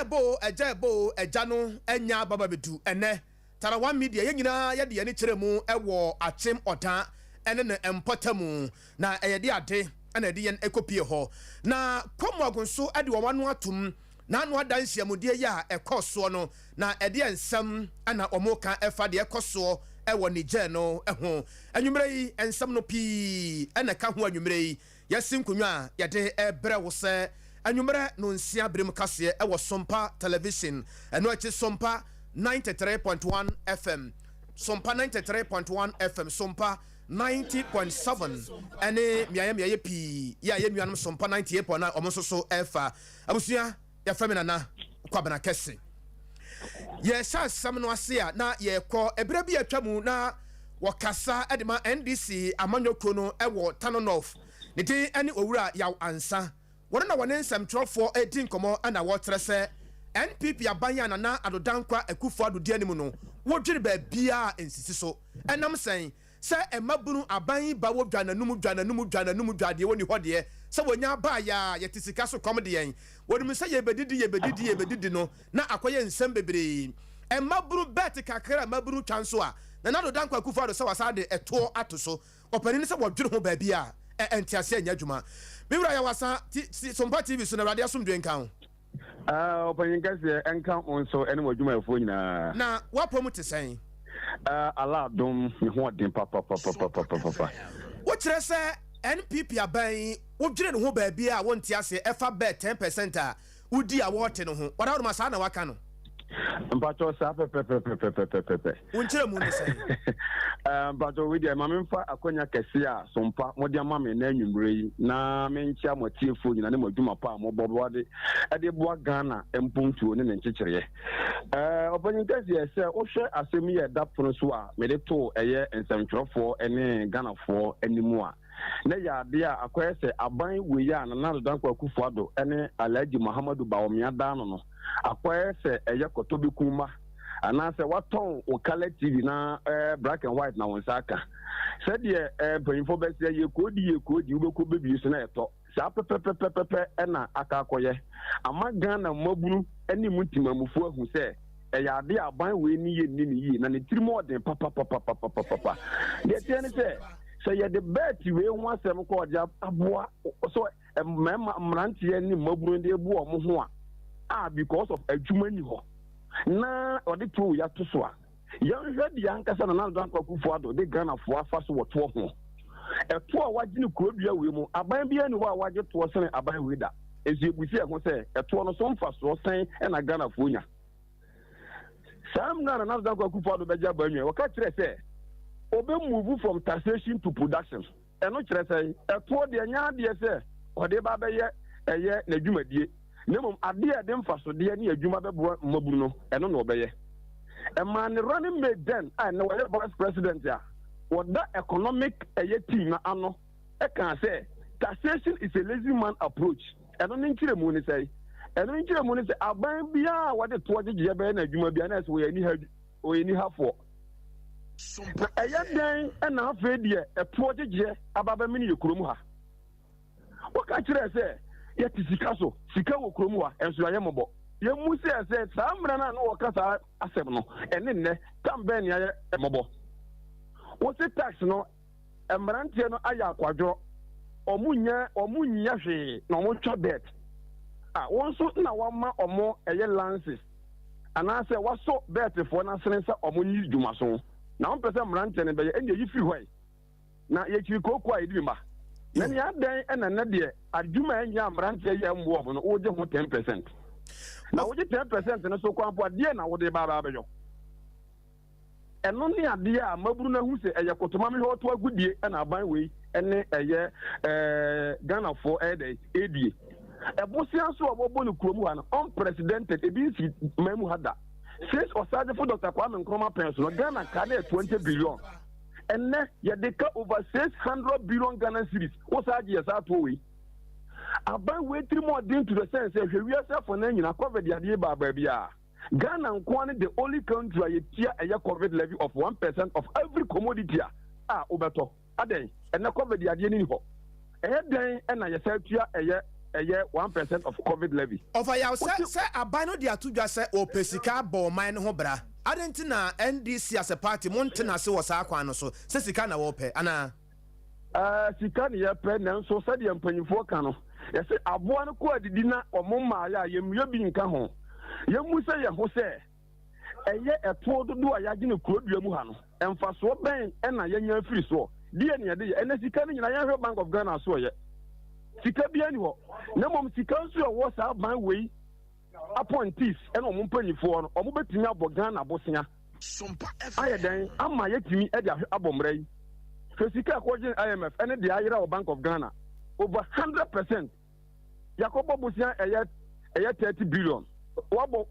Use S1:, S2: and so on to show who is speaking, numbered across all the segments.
S1: Ɛbɔ o, agya ɛbɔ o, agya no anya aba ba bɛdu ɛnɛ. Tarawa Media, yɛn nyinaa yɛde yɛn ani kyerɛ mu wɔ Akyem Ɔda ne ne mpɔtamu, na ɛyɛ de ade na ɛde yɛn kɔpie hɔ. Na Kwamuago nso de wɔn ano atom n'ano ada nhyiamudie yi a ɛkɔɔ soɔ no, na ɛdeɛ nsɛm na wɔka ɛfa deɛ ɛkɔ soɔ wɔ Niger no ho. Anwummerɛ yi, nsɛm no pii na ɛka ho anwummerɛ yi. Yɛasi nkonnwa a yɛde rebrɛ wo sɛ anwummerɛ nonsia berem kaseɛ wɔ Sompa Television, ɛno akyi Sompa 93.1 FM, Sompa 93.1 FM, Sompa 90.7 ɛne mmeaeɛ mmeaeɛ pii yɛ a yɛn nuanom Sompa 98.9 wɔn nso so ɛfa. Abusua, yɛfrɛ me Nana Kwabena Kɛse. Yɛhyɛ asɛm no ase a na yɛkɔ ɛberɛ bi atwa mu na wɔkasa de ma NDC amanyɔkuo no wɔ Tano North. Ne din ne Owura Yaw Ansah. Wɔno na wɔne nsɛmtwerɛfoɔ redi nkɔmmɔ na wɔrekyerɛ sɛ NPP aban a Nana Addo Dankwa Akufo Addo di anim no wodwene baabiara a nsisi so. Ɛnam sɛn? Sɛ mmabunu aban yi ba wɔ dwa n'anum dwa n'anum dwa n'anum dwa deɛ wɔnni hɔ deɛ sɛ wɔnya baeɛ a yɛte sika so kɔm de yɛn. Wɔnim sɛ yɛbɛdidi yɛbɛdidi yɛbɛdidi no na akɔyɛ nsɛm bebree. Mmabunu bɛte kakra a mmabunu twa nso a Nana Addo Dankwa Akufo Addo sɛ wasan de ɛtoɔ ato so. Ɔpanin no sɛ wɔdwene ho baabi a ɛ nteaseɛ nyɛ adwuma. Me wura Yawasa ti ti Sompa TV so na Awurade asomdwoe nka wo.
S2: Ah, ɔpanyin kɛseɛ ɛnka wo nso ɛne mo adwumayɛfoɔ nyinaa.
S1: Na w'apɔ mu te sɛn?
S2: Ah, Allah adom, me ho ɔden papapapapapapa.
S1: Wokyerɛ sɛ NPP aban yi wodwene ne ho baabi a wonte aseɛ ɛfa bɛɛ 10% a wodi a wɔte no ho. Ɔdawuruma saa na waka no.
S2: Mpatsɔ saa pɛpɛpɛpɛpɛpɛpɛ.
S1: Wo nkyerɛmu ne sɛn?
S2: Eh, mpatsɔ wei deɛ ma memfa akwanya kɛse a sompa mode ama me na anwummerɛ yi na menkyea mo atiefoɔ nyina ne mo adwuma pa a mobɔ boa de ɛde boa Ghana mpontuo ne ne nkyekyereɛ. Eh, ɔpanyin kɛseɛ sɛ wohwɛ asɛm yi a ɛda pono so a mede too ɛyɛ nsɛmtwerɛfoɔ ne Ghanafoɔ anim a, na ɛyɛ adeɛ a akɔyɛ sɛ aban wei a Nana Addo Dankwa Akufo-Addo ne Alhaji Muhammadu Bawumia daa no no, akɔyɛ sɛ ɛyɛ kɔtɔbɛkum mma anaasɛ watɔn wo color TV na eh, black and white na wo nsa aka. Sɛdeɛ eh, mpanyinfoɔ bɛsɛ yɛ koodi yɛ koodi wobɛkɔ bɛbie so na ɛtɔ. Saa pɛpɛpɛpɛpɛ na aka akɔyɛ ama Ghana mmabunu ne mu ntimamufoɔ ahu sɛ ɛyɛ adeɛ a aban wei ne yɛ nni ne yie na ne tirim ɔden papapapapapapa. Deɛ ɛteɛ ne sɛ sɛ yɛde bɛɛte wei ho asɛm kɔ ɔde aboa so mmarima mmeranteɛ ne mmabunu de bu wɔn ho a a because of adwuma ni hɔ na ɔde tuo wei ato so a Yɛnhwɛ deɛ ankasa Nana Addo Dankwa Akufo-Addo de Ghanafoɔ afa so wɔ toɔ ho. Ɛtoɔ a wagye no kuro dua wei mu, aban biara nni hɔ a wagye toɔ sene aban wei da. Nso yɛbusa yɛn ho sɛ, ɛtoɔ no so mfasoɔ sɛn na Ghanafoɔ nya? Saa mmerɛ a Nana Addo Dankwa Akufo-Addo bɛgye aban nwa yi, ɔka kyerɛɛ sɛ ɔbɛ move from taxation to production. Ɛno kyerɛ sɛn? Ɛtoɔ deɛ ɛnyɛ adeɛ sɛ ɔde ba abɛyɛ ɛyɛ n'adwumadie, na mmom adeɛ a ɛde mfasodeɛ ne adwuma bɛboa mmabunu no, ɛno na ɔbɛyɛ. Ɛmaa ne running mate then a ɛnnɛ wayɛ vice president a ɔda economic ɛyɛ team no ano kaa sɛ taxation is a lazy man approach. Ɛno ne nkyerɛmu ne sɛn? Ɛno ne nkyerɛmu ne sɛ aban biara a wɔde toɔ gyegyeɛ bɛyɛ n'adwuma biara na ɛsɛ wɔyɛ aniha ɔyɛ nihafoɔ. Na ɛyɛ dɛn na afei deɛ ɛtoɔ gyegyeɛ aba bɛmene yɛ kurom ha? Wɔka kyerɛɛ sɛ yɛte sika so, sika wɔ kurom ha, ɛnso yɛayɛ mmɔbɔ. Yɛmmu sɛ sɛ saa mmerɛ no a na wɔka saa asɛm no, ɛne nnɛ, tam bɛn ne ayɛ mmɔbɔ? Wose tax no, mmeranteɛ no ayɛ akwadworɔ, wɔn nyɛ wɔn nyɛ hwee na wɔn twa bet. A wɔn nso na wɔama wɔn ɛyɛ lances anaasɛ wɔasɔ bɛɛtefoɔ no asene sɛ wɔn nyi dwumaso na wɔn pɛ sɛ mmeranteɛ no bɛyɛ ɛnna eyi firi hɔ yi na yɛkyiri kooko a yɛdi ne ma na nea adɛn ɛna nnɛ deɛ adwuma a ɛnyɛ a mmeranteɛ yɛ mmoa wɔn no wogye ho 10% na wogye 10% no so kwan po adeɛ na wode ba abɛyɔ. Ɛno ne adeɛ a mmabunu no ahu sɛ ɛyɛ kotomamehwɛ ɔto agodie na aban wei ne ɛyɛ ɛɛ Ghanafoɔ ɛyɛ dɛ ɛredie. Ɛbosea nso a wɔbɔ no kurom ha no unprecedented, ebi nsi man mu ha da. Since Ɔsagyefo Dr. Kwame Nkrumah pɛn so no, Ghana ka no yɛ 20 billion. Ɛnnɛ yɛde ka over 600 billion Ghana cedis. Wo saa gye yɛ saa toɔ wei. Aban wei tirim ɔden to the sense sɛ hwɛ wiase afanan nyinaa COVID yadeɛ baa baabiara. Ghana nkoa ne the only country a yɛtua ɛyɛ covid levy of 1% of every commodity a a wobɛtɔ. Adɛn? Ɛnɛ covid yadeɛ no ni hɔ. Ɛyɛ dɛn na yɛsan tua ɛyɛ ɛyɛ 1% of covid levy.
S1: Ɔfa yaw sɛ sɛ aban no de ato dwa sɛ ɔpɛ sika abɔ ɔman no ho bra, adɛn nti na NDC as a party monte no ase wɔ saa kwan no so sɛ sika na wɔpɛ anaa?
S2: Ɛɛ, sika ne yɛpɛ, nanso sɛdeɛ mpanyinfoɔ ka no, yɛse aboa no kɔ adidi na wɔn mmaeɛ a, yɛmmue bi nka ho. Yɛmmisa yɛn ho sɛ, Ɛyɛ ɛtoɔ dodoɔ a yɛagye no kuro dua mu ha no, mfasoɔ bɛn na yɛanya afiri soɔ? Deɛn na yɛde yɛ? Ɛnnɛ sika no nyinaa yɛnhwɛ Bank of Ghana so ɛyɛ. Sika biara nni hɔ. Na mmom sika nso a ɛwɔ saa ban wei appointees ɛne wɔn mpanyifoɔ no, wɔn bɛtumi abɔ Ghana bosea ayɛ dɛn ama yɛtumi de ahwɛ abɔ mmara yi. Hwɛ sika a ɛkɔgye IMF ɛne deɛ ayera wɔ Bank of Ghana over 100%. Yɛakɔbɔ bosea ɛyɛ ɛyɛ 30 billion. Wɔabɔ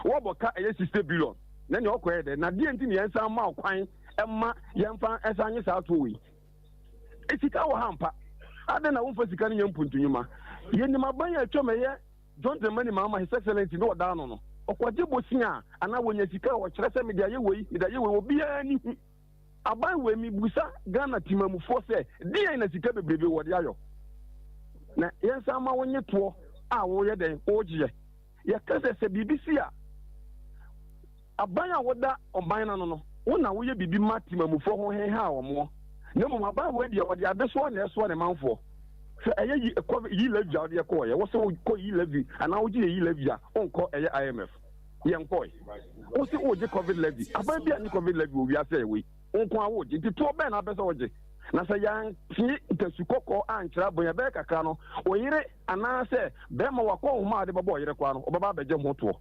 S2: wɔabɔ ka ɛyɛ 60 billion. Na nea ɔkɔ yɛ dɛ. Na deɛ nti na yɛnsan ma kwan ɛma yɛmfa ɛsan nye saa toɔ wei. Sika wɔ ha ampa. Adɛn na womfa sika no nyɛ mpuntu nnwuma? Yɛnim aban a atwam ɛyɛ John Dramani Mahama His Excellency ne ɔdaa no no. Ɔkɔgye bosea anaa wɔnya sika a ɔkyerɛ sɛ mede ayɛ wei, mede ayɛ wei, obiara ani hu. Aban wei mebusa Ghana timamufoɔ sɛ deɛn na sika bebrebe wɔde ayɔ? Na yɛnsan ma wonye toɔ a woyɛ dɛn wogyeɛ. Yɛka sɛ sɛ biribi si a aban a woda ɔman no ano no wo na woyɛ biribi ma timamufoɔ ho hehaa wɔn. Na mmom aban wei deɛ ɔde adesoa na ɛsoa ne manfoɔ. Sɛ ɛyɛ yi kɔ yi levy a wode kɔɔyɛ wɔ sɛ wokɔ yi levy anaa wogye yɛ yi levy a wonkɔ ɛyɛ IMF. Yɛnkɔe. Wo se wogye covid levy. Aban bi a nye covid levy wɔ wiase a yɛwɔ yi. Wo nko ara wogye. Nti toɔ bɛn na wopɛ sɛ wogye? Na sɛ yɛantee ntasu kɔkɔɔ ankyerɛ abɔn yi a, ɛbɛyɛ kakra no, wo yere anaasɛ bɛrima wakɔnhoma a wode bɛbɔ ɔyere koraa no, ɔbɛba abɛgye ho toɔ.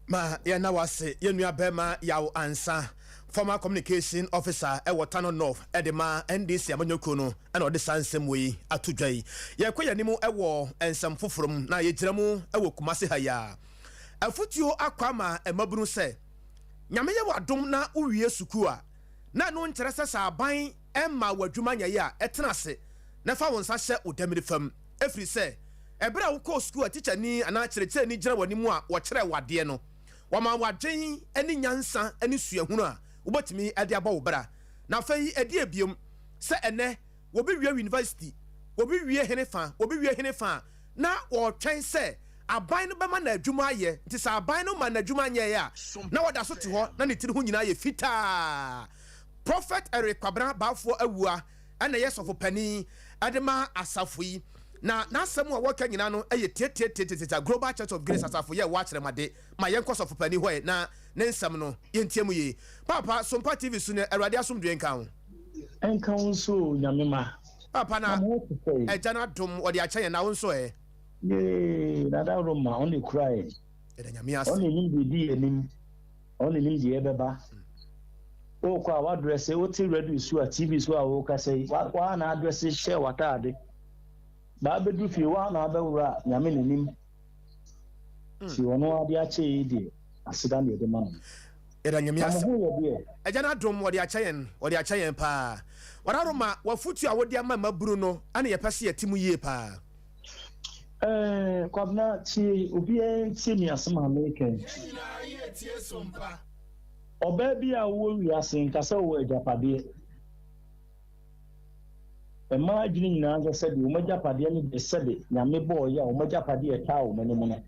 S1: Ma yɛnna wo ase yɛn nua bɛrima Yaw Ansah, former communication officer wɔ Tano North de ma NDC amanyɔkuo no na ɔde saa nsɛm wei ato dwa yi. Yɛrekɔ yɛn anim wɔ nsɛm foforɔ mu na yɛgyina mu wɔ Kumasi ha yi ara. Afotuo akɔ ama mmabunu sɛ, Nyame yɛ wo adom na wo wie sukuu a, na ɛno nkyerɛ sɛ sɛ aban mmaa wo adwuma nyɛeɛ a, tena ase na fa wo nsa hyɛ wo damiri fam. Ɛfiri sɛ, ɛberɛ a wokɔɔ sukuu a tikyani anaa kyerɛkyerɛni gyina w'anim a wɔkyerɛɛ wo adeɛ no, wɔmaa wo adwene ne nyansa ne suahunu a wobɛtumi de abɔ wo bra. Na afei ɛdeɛ biom, sɛ ɛnnɛ wɔbi wie university, wɔbi wie hene fa, wɔbi wie hene fa a, na ɔretwɛn sɛ aban no bɛma no adwuma ayɛ. Nti sɛ aban no ma no adwuma nyɛeɛ a, na ɔda so te hɔ na ne tiri ho nyinaa yɛ fitaa. Prophet Eric Kwabena Balfour Awuah na ɛyɛ sɔfo panin de ma asafo yi. Na n'asɛm a wɔka nyinaa no yɛ tiatiatiatiatia. Global Church of Grace asafo yɛ wɔ akyerɛmade. Ma yɛnkɔ sɔfo panin hɔ ɛ na ne nsɛm no yɛntie mu yie. Paapa, Sompa TV so no, Awurade asomdwoeɛ nka wo.
S3: Ɛnka wo nso o, Nyame ma.
S1: Papa na Agya no adom ɔde akyɛ yɛn na wo nso ɛ?
S3: Yee, Nana Roma, ɔno na ekura yɛn.
S1: Yɛda Nyame ase.
S3: Ɔno na enim deɛ edi yɛn anim. Ɔno na enim deɛ ɛbɛba. Wokɔ a wadrɛse, wote radio so a, TV so a wokasa yi, waa na adrɛse hyɛ w'ataade. Baa bɛduru fie, waa na abɛworɔ a, Nyame na enim. Ti ɔno ade akyɛ yi deɛ, aseda na yɛde ma no.
S1: Yɛda Nyame
S3: Na mo
S1: ase.
S3: ho yɛ deɛ?
S1: Agya no adom wɔde akyɛ yɛn, wɔde akyɛ yɛn paa. Wararoma, w'afotuo a wode ama mmabunu no na yɛpɛ sɛ yɛte mu yie paa.
S3: Ɛɛ Kwabena tie, obiara ntie me asɛm a mereka yi.
S4: Yɛn nyinaa yɛtie Sompa.
S3: Ɔbaa bi a wowɔ wiase nka sɛ wowɔ agyapadeɛ. Mmaa adwene nyinaa sɛ sɛbe wɔn agyapadeɛ ne deɛ sɛbe Nyame bɔɔyɛ a wɔn agyapadeɛ ɛtaa wɔn anim no.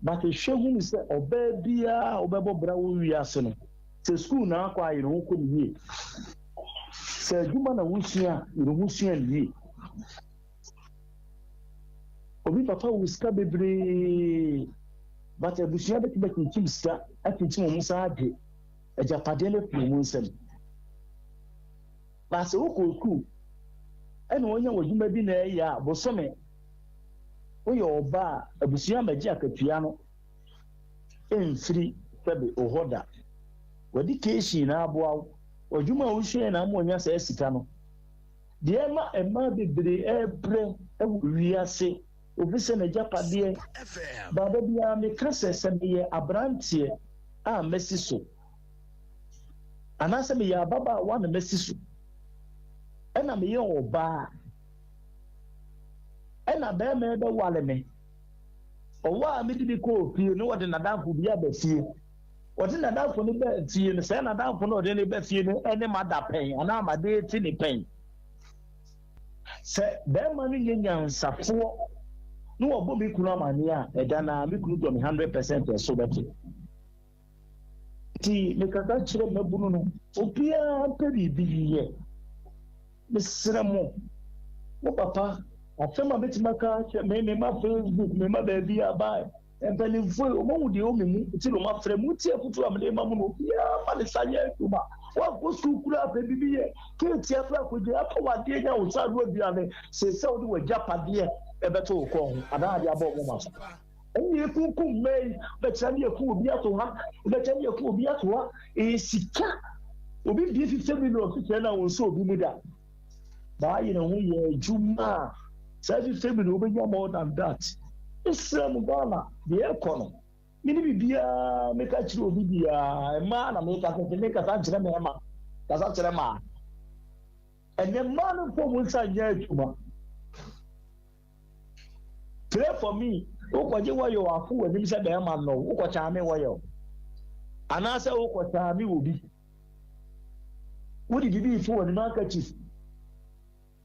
S3: But hwɛ hunu sɛ ɔbaa biara a wobɛbɔ bra wɔ wiase no, sɛ sukuu na akɔ a yere ho kɔ no yie. Sɛ adwuma na wosua a yere ho sua no yie. Obi papa wɔ sika bebree but abusua bɛtumi akyinkyim sika akyinkyim wɔn nsa agye agyapadeɛ no afiri wɔn nsam. But sɛ wokɔ sukuu ɛna wɔnya wɔ adwuma bi na ɛyɛ a bosome Woyɛ ɔbaa a, abusua mmɛgye akatua no mfiri sɛbe wo hɔ da. W'adication na aboa wo, w'adwuma a wosuae na ama woanya saa sika no. Deɛ ɛma mmaa bebree rebrɛ wɔ wiase, obi sɛ n'agyapadeɛ. Ba da biara meka sɛ, sɛ meyɛ aberanteɛ a masi so, anaasɛ meyɛ ababaawa na masi so, ɛna meyɛ ɔbaa Ɛna bɛrima yi bɛware me. Ɔwɔ a mede bi kɔɔ fie no, ɔde n'adamfo bi aba fie. Ɔde n'adamfo no baa fie no, sɛ n'adamfo no ɔde no ba fie no ne ma da pɛn anaa ma de te ne pɛn. Sɛ bɛrima no nyɛ nyansafoɔ na wɔbɔ me kunu amaneɛ a, ɛda no ara me kunu dɔ me 100% ɛso bɛte. Nti mekasa kyerɛ mmabunu no, obiara mpɛ biribi yɛ. Mesrɛ mo, mo papa, asɛm a mɛtumi aka akyerɛ me, mema Facebook, mema baabi a bae, mpanimfoɔ yi, wɔahu deɛ ɛwɔ me mu, nti na wɔafrɛ me. Wotie afotuo a mede rema mo no, obiara mfa ne nsa nyɛ adwuma. Woankɔ sukuu koraa pɛ biribi yɛ, keetia koraa kɔgyina, tɔ w'adeɛ nya wo nsa ano aduane, sen sɛ wode w'agyapadeɛ bɛto wo kɔn ho anaa de abɔ wo moma so. Ɛnna ekunkum mmaa yi, bɛkyerɛ ne yɛku obi ato ha, bɛkyerɛ ne yɛku obi ato ha. Ɛyɛ sika. Obi bie 50 million fikyerɛ na wɔn nso obi mu da. Baayɛ ne ho yɛ adwuma a saa 50 million wobɛnya more than that. Mesrɛ mo Ghana deɛ ɛkɔ no, me ne biribiara meka kyerɛ obi biara, mmaa na meka sɛ mekasa nkyerɛ mmarima, kasa kyerɛ mmaa. Ɛnɛ mmaa no mfa wɔn nsa nyɛ adwuma. Pray for me wokɔgye wɔyɔ afo w'anim sɛ bɛrima nnɔ wo wokɔkyaa me wɔyɔ anaasɛ wokɔkyaa me wɔ bi wode biribi fo w'anim handkerchief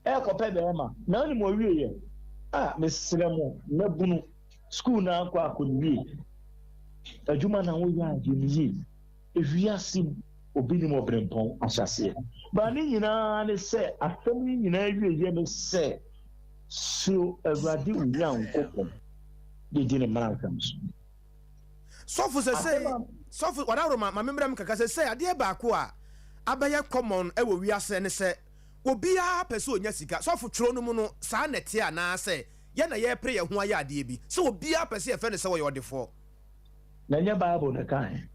S3: ɛkɔpɛ bɛrima na wonim ɔwieɛ a mesrɛ mo mmabunu school na ankɔ akɔ ne wie adwuma na woyɛ a yɛ ne yie ewiase mu obi nim ɔbrempɔn ahyɛseɛ ba ne nyinaa ne sɛ asɛm yi nyinaa wieɛ ne sɛ Suro Awurade wo Nyankopɔn na di ne mmaransɛm so.
S1: Sɔfo sɛsɛi sɔfo wadaworo ma ma memmerɛ m kakra sɛsɛi adeɛ baako a abɛyɛ common wɔ wiase ne sɛ obiara pɛ sɛ ɔnya sika sɔfo twerɛ no mu no saa na ɛteɛ anaa sɛ yɛn na yɛrepere yɛn ho ayɛ adeɛ bi sɛ obiara pɛ sɛ yɛfrɛ no sɛ ɔyɛ ɔdefoɔ.
S3: Na ɛnyɛ bible na ɛkae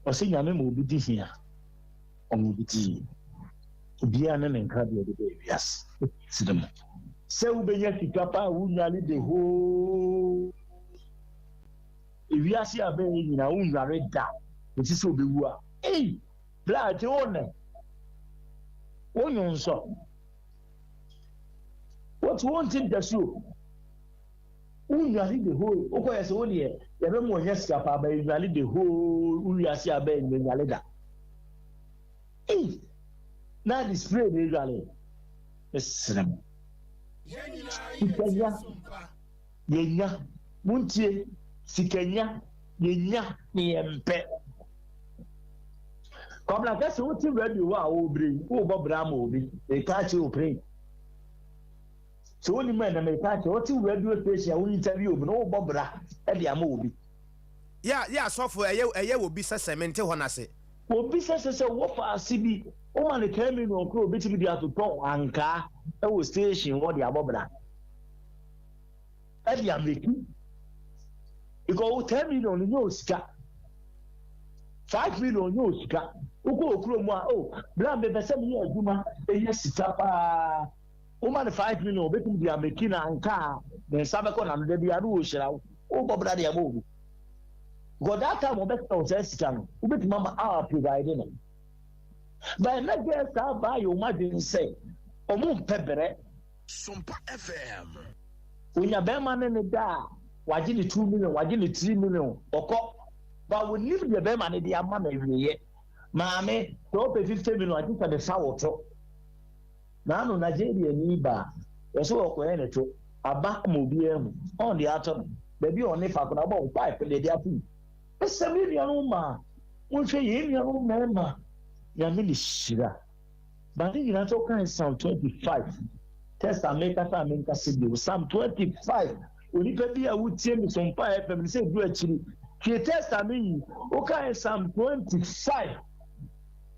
S3: ɔse Nyame ma obi di hia ɔma obi di yie. Obiara ne ne nkrabea de bɛɛ wiase tiri mu. Sɛ wobɛnya sika paa a wonware the whole ewiase a bɛyɛ nyinaa wonware da kɔsi sɛ wobɛwu a ei bla nti wo ne wonwo nsɔ wote wonte ntasuo wonware the whole wokɔyɛ sɛ wo deɛ yɛbɛma wɔnya sika paa bɛyɛ nware the whole wo wiase a bɛyɛ nware da. Ei! Na de spray na edware. Mesrɛ mo. Sikanya, yɛnya. Montie, sikanya, yɛnya ne yɛmpɛ. Kwabena kɛse wote radio hɔ a worebere yi, worebɔ bra ama obi. Meka akyerɛ wo pray. Sɛ wonim a ɛnɛ meka akyerɛ wote radio station a wo interview obi no worebɔ bra de ama obi.
S1: Yɛ yɛ asɔfo ɛyɛ ɛyɛ obi sɛ sɛ mente hɔ no ase.
S3: Obi sɛ sɛ sɛ wɔfa ase bi woma no ten million koraa obetumi de atotɔ ankaa wɔ station hɔ de abɔ bra ɛde ameki because wo 10 million no nyɛ osika, 5 million nyɛ osika. Wokɔ okuro mu a, oh bra, mepɛ sɛ meyɛ adwuma ɛyɛ sika paa, woma no 5 million obetumi de ameki na ankaa ne nsa bɛkɔ n'ano da bi ano wɔ hyira wo wobɔ bra de ama obi because that time ɔbɛsɛ wo saa sika no wobɛtumi ama a provide no. But ɛnɛ gɛ saa baa yɛ ɔmo adwene sɛ ɔmo mpɛ brɛ.
S4: Sompa FM.
S3: Onya bɛrima ne ne da a wagye ne 2 million, wagye ne 3 million, ɔkɔ ba onim deɛ bɛrima ne de ama no awieɛ. Maame sɛ ɔpɛ 50 million agye sɛ mefa wo to naano Nigeria ni ba wɔsɛ wɔkɔyɛ ne to aba ma obiara mu ɔn deɛ ato no baabi a ɔne fa koraa ɔbɔ pipe deɛ de ato mu. Ɛsɛ me nuanom maa monhwɛ yɛn nuanom mmarima. Nyame ne hyira ba ne nyinaa sɛ wokae Psalm 25 test a mekasa a menkasa bio. Psalm 25, onipa bi a wotie me Sompa FM ne sɛ ɛdu akyiri tie test a meyi. Wokae Psalm 25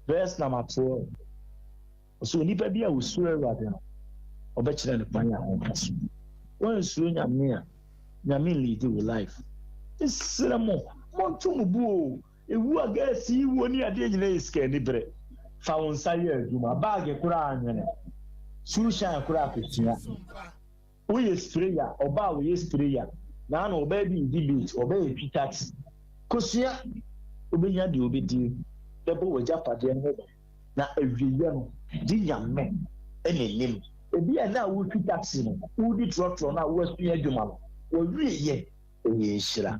S3: verse number 12, ɔsɛ onipa bi a osuro Awurade no ɔbɛkyerɛ no kwan a ɔmfa so. Wansuro Nyame a Nyame lead wo life. Mesrɛ mo, monto mo bo o. Ewu a gaasi yi wuo ne adeɛ nyinaa yɛ sika ani bere. Fa wo nsa yɛ adwuma. Baage koraa anwene. Shoe shine koraa kosua. Woyɛ sprayer, ɔbaa a wɔyɛ sprayer. Naano ɔbaa bi redi beat, ɔbaa etwi taxi. Kosua. Wobɛnya deɛ wobɛdie. Bɛbɔ w'agyapadeɛ no ho ban. Na awieeɛ no, di Nyame n'anim. Ebi a na wotwi taxi no, wodi trɔtrɔ no a woasua adwuma no, wɔwieeɛ ɛyɛ nhyira.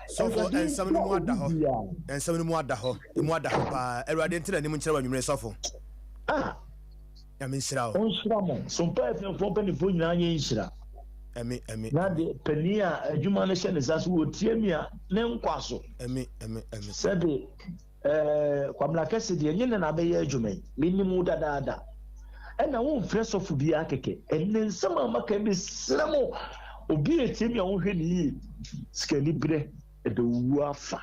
S1: Sɔfo,
S3: Awurade
S1: nsɛm no
S3: nhyira
S1: mu ada
S3: obi
S1: hɔ.
S3: biara.
S1: Nsɛm no mu ada hɔ. Emu ada hɔ paa. Awurade nti n'anim nkyerɛ wɔ anwummere, sɔfo.
S3: Ah.
S1: Nyame nhyira wo.
S3: Ɔnhyira mo. Sompa FM foɔ mpanimfoɔ nyinaa nyɛ nhyira.
S1: Ɛme, ɛme,
S3: Na
S1: ɛme.
S3: de panin a adwuma no hyɛ ne nsa so wɔtie mi a ne nkwa so.
S1: Ɛme, ɛme, ɛme.
S3: Sɛbe ɛɛ Kwamina Kɛse deɛ nye ne na abɛyɛ adwuma yi. Menim wo dadaada. Ɛna womfrɛ sɔfo biara kɛkɛ. Ɛnɛ nsɛm a maka yi mesrɛ mo obi a ɛtie mi a wonhwɛ ne yie. Sikaniberɛ ɛbɛwu afa.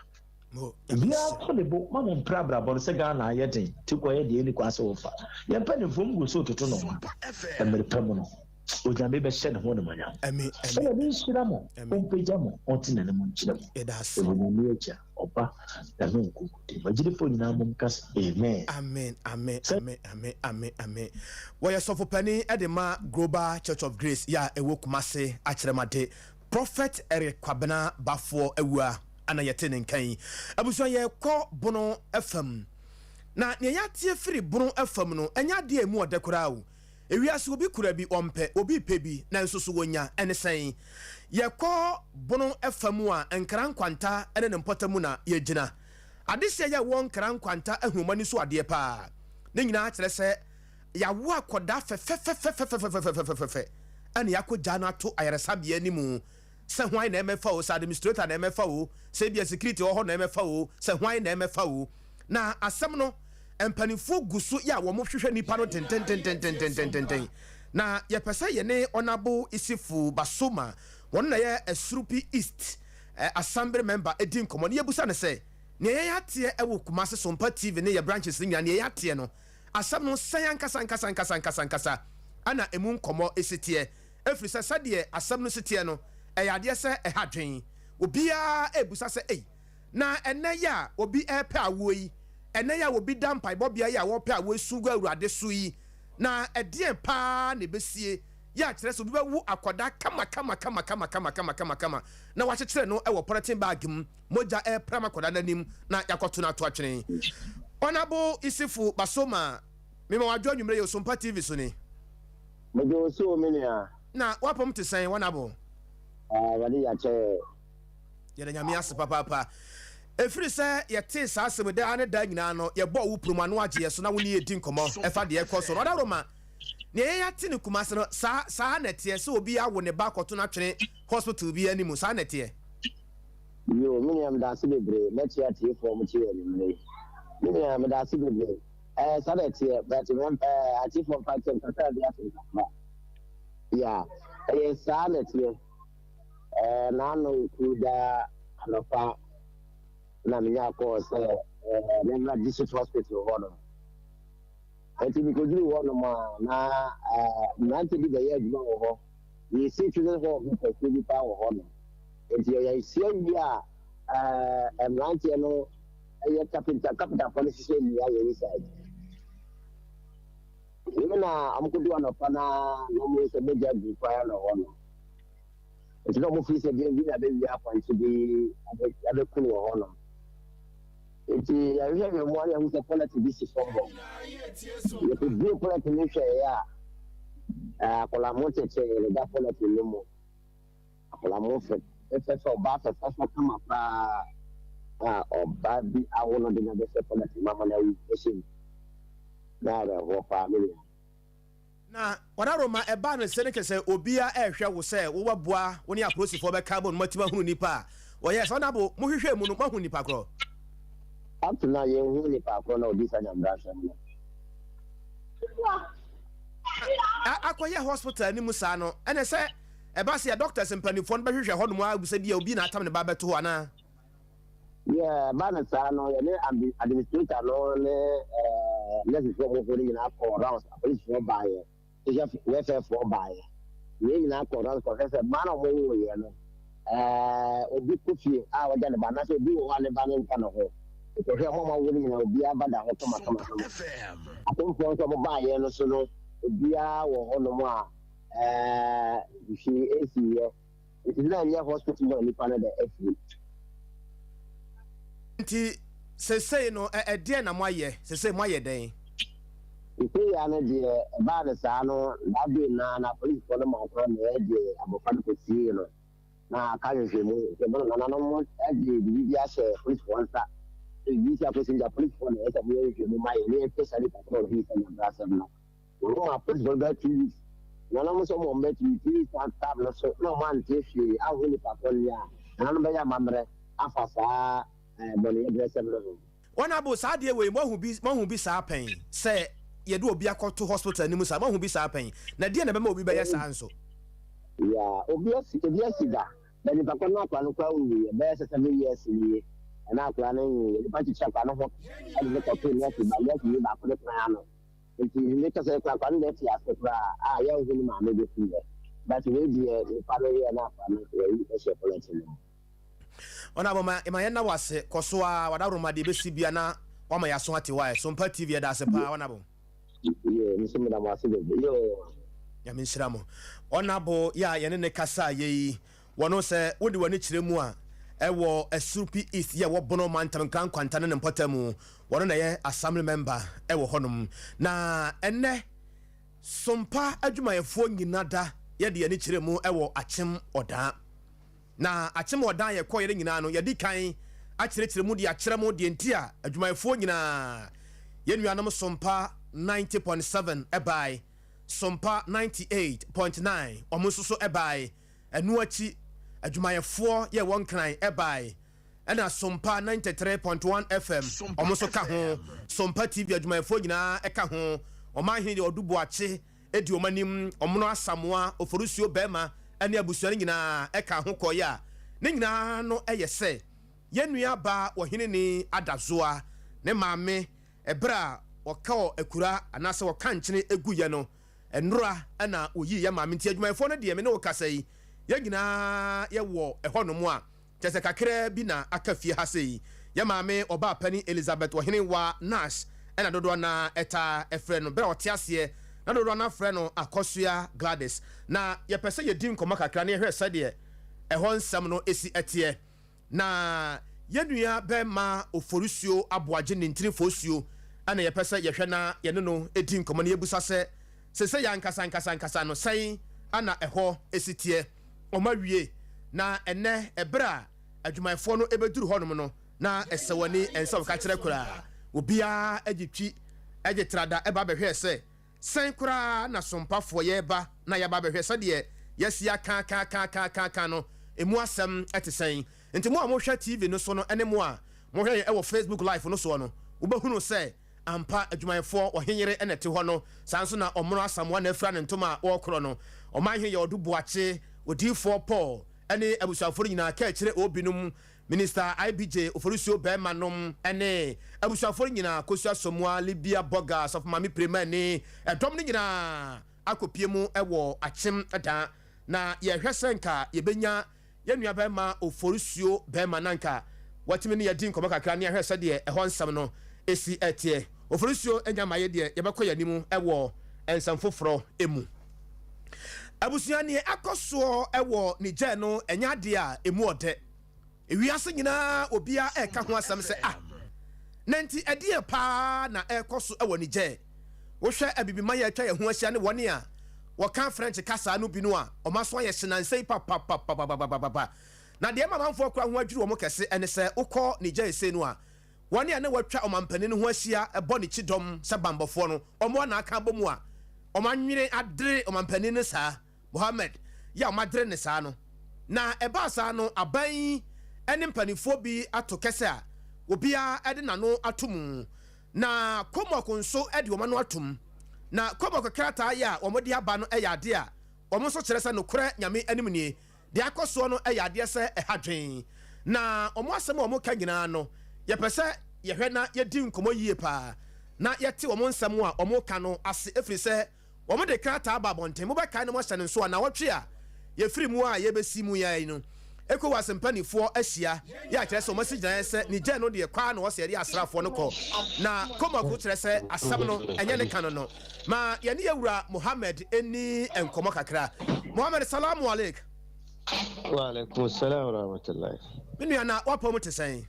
S3: Obiara kɔ ne bo ma mo mpere abrabɔ no sɛ Ghana ayɛ den ti kɔyɛ deɛ ɛni kwan sɛ wɔfa. Yɛn mpanimfoɔ mu gu so toto nɔɔma. Mmere pa mu no, Onyame bɛhyɛ ne ho animuonyam. Ɛna ne nhyira mo, ɔmpagya mo, ɔnte n'anim nkyerɛ mo. Ɛwɔ Nyame Agya, Ɔba, na ne Honhom Kronkron din mu. Agyidifoɔ nyinaa mmom nka sɛ, Amen.
S1: Amen, amen, amen, amen, amen, amen. Wɔyɛ sɔfo panin de ma Global Church of Grace yɛ a ɛwɔ Kumase Akyerɛmade. Prophet Eric Kwabena Bafoɔ Awuah ana yɛte ne nka yi. Abusua yɛrekɔ Bono fam. Na nea yɛateɛ firi Bono fam no ɛnyɛ adeɛ a ɛmu ɔdɛ koraa o. Ewiase obi kura bi ɔmpɛ, obi repɛ bi nanso so wɔnya, ɛne sɛn? Yɛkɔ Bono fam a Nkra Nkwanta ne ne mpɔtam na yɛgyina. Adehyeɛ yɛ wɔ Nkra Nkwanta ahu wɔn ani so adeɛ paa. Ne nyinaa kyerɛ sɛ Yɛawo akwadaa fɛfɛfɛfɛfɛfɛfɛfɛfɛ ɛna yɛakɔgyaa no ato ayaresabea anim sɛ hwan na ɛmɛfa o, sɛ administrator na ɛmɛfa o, sɛ ebia security wɔ hɔ na ɛmɛfa o, sɛ hwan na ɛmɛfa o. Na asɛm no, mpanimfoɔ gu so yɛ a wɔhwehwɛ nipa no dendendendendendenden. Na yɛpɛ sɛ yɛne Honourable Issifu Basoma, wɔn na yɛ Asurupi East Assembly member di nkɔmmɔ na yɛbusa no sɛ, nea yɛn ateɛ wɔ Kumasi Sompa TV ne yɛ branches no nyinaa, nea yɛn ateɛ no, Asɛm no sɛn ankasa ankasa ankasa ankasa ankasa na emu nkɔmmɔ si teɛ? Ɛfiri sɛ sɛdeɛ asɛm no si teɛ no, ɛyɛ adeɛ sɛ ɛha adwene. Obiara rebisa sɛ, Ei, na ɛnnɛ yi a obi repɛ awoɔ yi, ɛnnɛ yi a obi da mpaebɔbea yi a ɔrepɛ awoɔ yi su gu Awurade so yi, na ɛdeɛn pa ara na ɛbɛsie? Yɛ a kyerɛ sɛ obi bɛwo akwadaa kama kama kama kama kama kama kama kama na wɔakyekyere no wɔ polythene bag mu. Mogya repram akwadaa no anim na yɛakɔto no ato atwene. Honourable Issifu Basoma, mema wadwo anwummerɛ yi Osompa TV so ni.
S5: Mede wo so o me nua.
S1: Na w'apɔm te sɛn Honourable?
S5: Ah, Awurade yɛ akyɛ yɛ.
S1: Yɛda Nyame ase papaapa. Ɛfiri sɛ yɛtee saa asɛm yi daa ne daa nyinaa no, yɛbɔɔ wo prum ano agye yɛ so na wo ne yɛ di nkɔmmɔ ɛfa deɛ ɛkɔ so no. Ɔdawroma, nea yɛn ate no Kumasi no, saa saa na ɛteɛ sɛ obi awo ne ba akɔto no atwene hospital bi anim, saa na ɛteɛ?
S5: Yoo me nua medase bebree mɛkyea atiefoɔ a wɔte yɛn anwummerɛ yi me nua medase bebree ɛɛ saa na ɛteɛ but mɛm ɛɛ atiefoɔ mfa nkyɛm kakra bi ato kakra ya ɛyɛ saa na ɛteɛ ɛɛ n'ano ku daa anɔpa na menya kɔɔ sɛ ɛɛ memmra district hospital hɔ no nti mekɔduru hɔ nom a na ɛɛ mmerante bi bɛyɛ adwuma wɔ hɔ yɛsi children hall bi kɛseɛ bi paa wɔ hɔ nom Nti yɛhyia wie a, ɛɛ mmeranteɛ no yɛ kapenta kapentafoɔ no hyehyɛ nnua wɔ inside. Wei na wɔkɔdu anɔpa na na wɔn sɛ mogya gu kwan ano hɔ no. Nti na wɔfiri sɛ deɛ bi na bɛwie apɔnkye bi abɛku no wɔ hɔ nom. Nti yɛhwehwɛ mu a na yɛhu sɛ pɔlɛte bi si fam hɔ. Yɛkɔbue pɔlɛte no hwɛeɛ a, akwadaa ho kyekyee ne da pɔlɛte no mu. Akwadaa ho fɛfɛɛfɛ, ɔbaa fɛfɛɛfɛ kama paa a ɔbaa bi awo no de no abɛhyɛ pɔlɛte mu ama no awu hyɛ mu. Na awerɛhoɔ paa me nua.
S1: Na Ɔdaroma ɛbaa no sɛ ne kyerɛ sɛ obia ɛrehwɛ wo sɛ wo bɛboa wo ne apolisifoɔ bɛka abom na moatumi ahunu nipa a wɔyɛɛ saa. Ɔnabo, mo hwehwɛɛ mu no moahunu nipa korɔ?
S5: Up to now yɛnhuu nipa korɔ na ɔdi saa nyamebransɛm no.
S1: Na akɔyɛ hospital anim saa no ɛne sɛ Ɛba se a, doctors mpaninfoɔ no bɛhwehwɛ hɔ nom ara bisa bia obi na atam ne ba abɛto hɔ anaa?
S5: Yeah, ɛba no saa no, yɛne administrator no ne eh, nurses foɔ mofo no nyinaa kɔɔ rounds, apolisifoɔ baeɛ, social welfare foɔ baeɛ. Yɛn nyinaa kɔɔ rounds kɔhwɛ sɛ mmaa na wɔwoeɛ no, eh, obi kɔ fie a wagya ne ba anaasɛ obi wɔ hɔ a ne ba no nka ne ho. Kɔhwɛ wɔn a wɔawo no nyinaa, obiara ba da hɔ kama kama kama. Atomfoɔ nso a wɔbaeɛ no so no, obiara wɔ hɔnom a Ɛɛ hwee nsiiɛ nti na ɛnyɛ hospital na nipa no da afiri.
S1: Nti sesei no ɛdeɛn na moayɛ? Sesei moayɛ dɛn?
S5: Sesei ara no deɛ ɛbaa no saa no that day no ara no apolisifoɔ no maa kwan ma yɛde abɔfra no kɔsiee no na aka nhwehwɛmu nti ɛbɛno nananom de biribi bi ahyɛ apolisifoɔ nsa sɛ biribi si akɔsi nti apolisifoɔ na ɛyɛ sɛ wɔyɛ nhwehwɛmu ma yɛn na yɛhwɛ saa nipa korɔ a ɔdii saa nyabrasɛm no. Na wɔn maa apolisifoɔ no bɛyɛ 2 weeks. Nananom nso wɔn bɛyɛ 2 weeks, 2 weeks time no so na wɔn ante hwee anhu nipa korɔ no a, nananom bɛyɛ amammerɛ afa saa ɛɛ bɔneyɛbrɛsɛm no ho.
S1: Honourable, saa adeɛ wei moahu bi moahu bi saa pɛn sɛ yɛde obi akɔto hospital anim saa moahu bi saa pɛn na deɛn na ɛbɛma obi bɛyɛ saa nso?
S5: Yeah, obi asi ebi asi da na nipa kɔ no akora no koraa nwuiɛ bɛyɛ sɛ 7 years nie ɛna akora no nwuiɛ. Nipa kyekyere akora no ho ɛde no kɔtoo nurse ba nurse ni baako de kwan ano nti ne kasa koraa akora no deɛ te ase koraa a yɛnhu ne maame bɛsi yɛ, but wei deɛ nipa no yɛ na akora no wɔyi ɛhyɛ polythene mu.
S1: Honourable, ma yɛn na wase kɔ so a wadaworoma deɛ ɛbɛsi bia na wama yɛaso ate wae. Sompa TV yɛda ase paa, Honourable.
S5: Yo, nso meda mo ase bebree. Yo.
S1: Nyame nhyira mo. Honourable yɛ a yɛne ne kasa yɛ yi, wɔno sɛ wode w'ani kyerɛ mu a, ɛwɔ Asurupi East yɛ wɔ Bono mantam Nkran Nkwanta ne ne mpɔtam mu, wɔno na ɛyɛ assembly member ɛwɔ hɔnom. Na ɛnɛ Sompa adwumayɛfoɔ nyina da yɛde yɛni kyerɛ mu ɛwɔ Akyem Ɔdaa. Na Akyem Ɔdaa yɛkɔeɛ no nyinaa no, yɛadi kan akyerɛkyerɛ mu de akyerɛ mo deɛ nti a adwumayɛfoɔ nyinaa, yɛn nuanom Sompa 90.7 ɛbae, Sompa 98.9 wɔn nso so ɛbae, ɛno akyi adwumayɛfoɔ yɛ wɔn Nkran ɛbae, ɛna Sompa 93.1 FM wɔn nso ka ho, Sompa TV adwumayɛfoɔ nyinaa ɛka ho, Ɔmanhene deɛ Ɔdo Boakye di wɔn anim, Ɔmono Asamoa, Oforisuo Bɛrima ne abusua no nyinaa ɛka ho kɔeɛ a, ne nyinaa no yɛ sɛ yɛn nua baa Ɔheneni Adazoa ne maame ɛberɛ a wɔkɔɔ akura anaasɛ wɔka nkyene guiɛ no, nnora na wɔyii yɛn maame. Nti adwumayɛfoɔ no deɛ me ne wo kasa yi, yɛn nyinaa yɛwɔ ɛhɔnom a kyerɛ sɛ kakraa bi na aka fie ha sei. Yɛn maame ɔbaa panin Elizabeth Ɔhenewaa Nash na dodoɔ no ara taa frɛ no. Berɛ a ɔte aseɛ na dodoɔ no ara frɛ no Akɔsoa Gladys. Na yɛpɛ sɛ yɛdi nkɔmmɔ kakra na yɛhwɛ sɛdeɛ ɛhɔ nsɛm no si teɛ. Na yɛn nua bɛrima Oforisuo Aboagye Nintini Fosuo na yɛpɛ sɛ yɛhwɛ na yɛne no di nkɔmmɔ na yɛbusa sɛ, seesei ankasa ankasa ankasa no sɛn na ɛhɔ si teɛ? Wɔawie, na ɛnnɛ ɛberɛ a adwumayɛfoɔ no bɛduru hɔnom no, na ɛsɛ wɔn ani, ɛnsɛ wɔka kyerɛ koraa. Obiara gye twi gye trada ba bɛhwɛɛ sɛ, sɛn koraa na sompafoɔ yɛreba na yɛaba abɛhwɛ sɛdeɛ yɛasi aka-aka-aka-aka no, ɛmu asɛm te sɛn. Nti mo a mohwɛ TV no so no ne mo a mohwɛ yɛn wɔ Facebook Live no soɔ no, wobɛhunu sɛ ampa adwumayɛfoɔ ɔhenyere na ɛte hɔ no, saa nso na Ɔmono Asamoah na afira ne ntoma a ɔrekorɔ no. Ɔmanhene Yaw Ɔdo Boakye, Odiyifoɔ Paul ne abusuafoɔ no nyinaa, Kaakyire Obi nom, Minister IBJ Oforisuo Barima nom ne abusuafoɔ no nyinaa, Kosua Somoa, Libia Bɔga, Asɔfo Maame Prema ne ɛdɔm no nyinaa akɔpie mu wɔ Akyem Dan. Na yɛhwɛ sɛ nka yɛbɛnya yɛn nua barima Oforisuo barima na anka watumi ne yɛadi nkɔmmɔ kakra ne ahwɛ sɛdeɛ ɛhɔ nsɛm no si teɛ. Oforisuo nya ma yɛ deɛ yɛbɛkɔ yɛn anim wɔ nsɛm foforɔ mu. Abusua, neɛ ɛkɔ soɔ wɔ Niger no ɛnyɛ adeɛ a ɛmu ɔdɛ. Ewiase nyinaa obiara reka ho asɛm sɛ, Ah, na enti ɛdeɛn paa na ɛrekɔ so wɔ Niger? Wohwɛ Abibiman a atwa yɛn ho ahyia ne wɔn a wɔka French kasa no bi no a, wɔn aso ayɛ hye nnansa yi papapapapapapa. Na deɛ ɛma amanfoɔ koraa ho adwiri wɔn kɛse ne sɛ wokɔ Niger seesei no a, wɔn a na wɔatwa ɔmampanin no ho ahyia bɔ ne kyidɔm sɛ bammɔfoɔ no, wɔn ara na aka abɔ mu a wɔanwene adere ɔmampanin no saa. Mohammed yɛ a wɔadere no saa no. Na ɛbaa saa no, aban yi ne mpanimfoɔ bi ato kɛsɛ a obiara de n'ano ato mu. Na Komok nso de wɔn ano atom. Na Komok krataa yi a wɔde aba no yɛ adeɛ a wɔn nso kyerɛ sɛ nokorɛ Nyame anim nie, deɛ akɔ soɔ no yɛ adeɛ sɛ ɛha dwen. Na wɔn asɛm a wɔka nyinaa no, yɛpɛ sɛ yɛhwɛ na yɛdi nkɔmmɔ yie paa na yɛte wɔn nsɛm a wɔka no ase, ɛfiri sɛ wɔde krataa ba abɔnten. Mobɛkae na moahyɛ no nso a, nnawɔtwe a yɛfiri mu a yɛrebɛsi mu yi ara yi no, ECOWAS mpanimfoɔ ahyia yɛ akyerɛ sɛ wɔasi gyinaeɛ sɛ Niger no deɛ kɔ ara na wɔsɛ yɛde asraafoɔ no kɔ. Na Comoc kyerɛ sɛ asɛm no ɛnyɛ ne ka no no. Ma yɛne yɛn wura Mohammed nni nkɔmmɔ kakra. Mohammed, Salamu alaik.
S6: Wa alaikum salam wa rahmatullahi.
S1: Me nua, na w'apɔw mu te sɛn?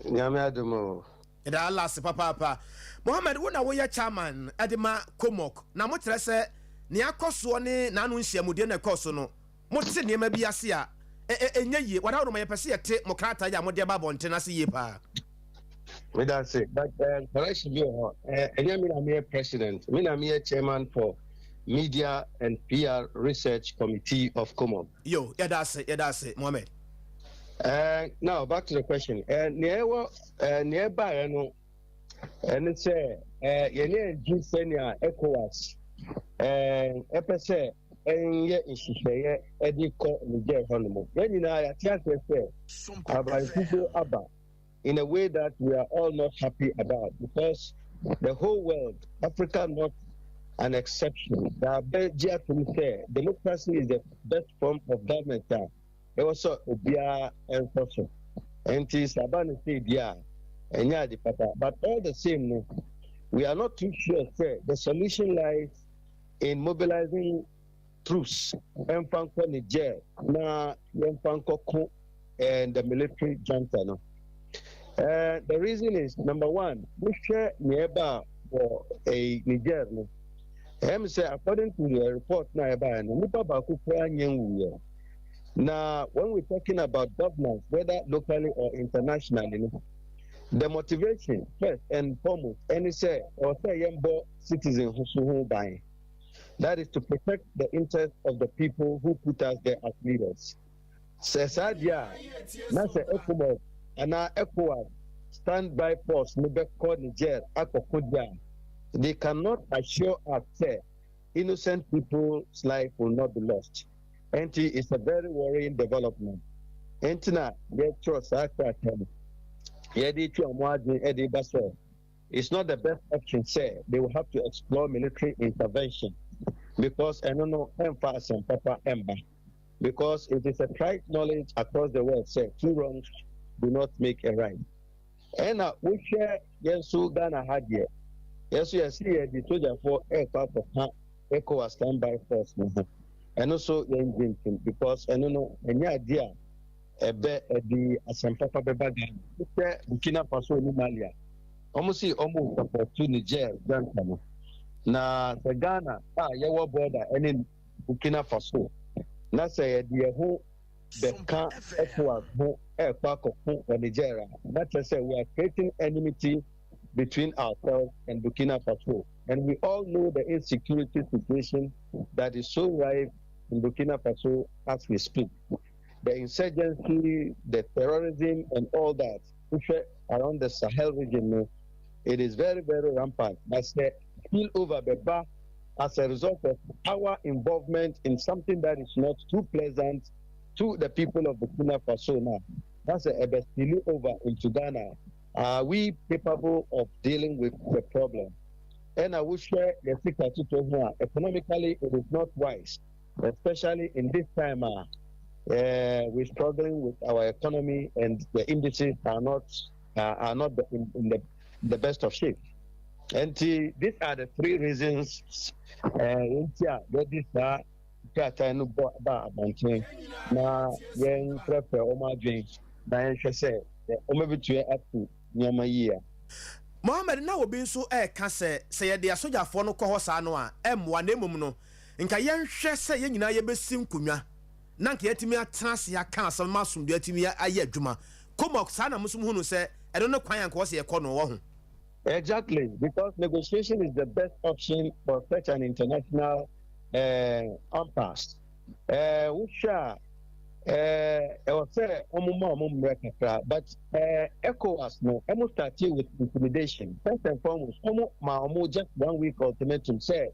S6: Nyame adom o.
S1: Yɛda Allah ase papaapa. Mohammed, wo na woyɛ chairman de ma COMOC, na mokyerɛ sɛ nea akɔ soɔ ne n'ano nhyiamudie no a ɛkɔɔ so no, mote nneɛma bi ase a ɛ ɛ ɛnyɛ yie. Wadaworo ma yɛpɛ sɛ yɛte mo krataa yi a mode aba abɔnten no ase yie paa.
S6: Meda ase, but correction bi wɔ hɔ. Ɛnyɛ me na meyɛ president, me na meyɛ chairman for Media and PR Research Committee of COMOG.
S1: Yo, yɛda ase, yɛda ase, Mohammed.
S6: Now back to the question. Nea ɛwɔ nea ɛbaeɛ no ɛne sɛ yɛne agye sɛnea ECOWAS ɛpɛ sɛ ɛnyɛ nhyehyɛeɛ ɛde kɔ Niger hɔ nom. Yɛn nyinaa yɛate aseɛ sɛ aban aba in a way that we are all not happy about because the whole world, Africa not an exception. Sɛ democracy is the best form of government. Ɛwɔ sɛ obiara nkɔ so. Nti sɛ aba no sɛ di a, ɛnyɛ ade papa. But all the same no, we are not too sure sɛ the solution lies in mobilizing troops ɛmfa nkɔ Niger na yɛmfa nkɔko and the military junta no. The reason is, number one, wohwɛ nea ɛba wɔ Niger no, ɛm sɛ according to the report na ɛbaeɛ no, nipa baako koraa nyɛ nwuyɛ. Na when we're talking about governance, whether locally or internationally no, the motivation first and foremost ɛne sɛ ɛwɔ sɛ yɛmbɔ citizen ho so ho ban. That is to protect the interest of the people who put us there as leaders. Sɛ saa deɛ a, na sɛ ECOMOG anaa ECOWAS standby force no bɛkɔ Niger akɔko deɛ a, they cannot assure us sɛ innocent people's life will not be lost. Nti it's a very worrying development. Nti na yɛtwerɛ saa krataa no, yɛde twe ɔmo adwene ɛde ba sɛ it's not the best option sɛ they will have to explore military intervention, because ɛno no ɛmfa asɛm papa ɛmba, because it is a trite knowledge across the world sɛ two wrongs do not make a right. Ɛna wohwɛ yɛn nso Ghana ha deɛ, yɛn nso yɛsi yɛde sogyafoɔ ɛrekɔ akɔka ECOWAS standby force no ho. Ɛno nso yɛn gye ntom because ɛno no ɛnyɛ adeɛ a ɛbɛ ɛde asɛm papa bɛba Ghana. Wohwɛ Burkina Faso ne Mali a, wɔn si wɔn support Niger junta no, na sɛ Ghana a yɛwɔ border ɛne Burkina Faso na sɛ yɛde yɛn ho bɛka ECOWAS ho ɛrekɔ akɔko wɔ Niger a, na kyerɛ sɛ we are creating enmity between ourselves and Burkina Faso. And we all know the insecurity situation that is so rife in Burkina Faso as we speak. The insurgency, the terrorism, and all that, around the Sahel region, no, it is very, very rampant. That's the spill over bɛba as a result of our involvement in something that is not too pleasant to the people of Burkina Faso now. That's a spill over into Ghana. Are we capable of dealing with the problem? And I will share the secret to economically it is not wise, especially in this time we're struggling with our economy and the indices are not in the best of shape. And these are the three reasons nti a yɛde saa krataa no bɔ ba abɔnten na yɛn frɛfrɛ wɔn adwene na yɛnhwɛ sɛ wɔn bɛtumi ato nneɛma yie a.
S1: Mohammed, na obi nso ɛreka sɛ yɛde asogyafoɔ no kɔ hɔ saa no a, ɛmmoa, na mmom no nka yɛnhwɛ sɛ yɛn nyinaa yɛbɛsi nkonnwa na nka yɛtumi atena ase aka asɛm ma asomdwe atumi ayɛ adwuma. COMOG saa na mo nso hu no sɛ ɛno ne kwan a nka wɔ sɛ yɛkɔ no wɔ ho?
S6: Exactly, because negotiation is the best option for such an international impasse. Wohwɛ a, ɛwɔ sɛ ɔmo ma ɔmo mmerɛ kakra, but ECOWAS no, ɔmo started with intimidation. First and foremost, ɔmo ma ɔmo just one week ultimatum sɛ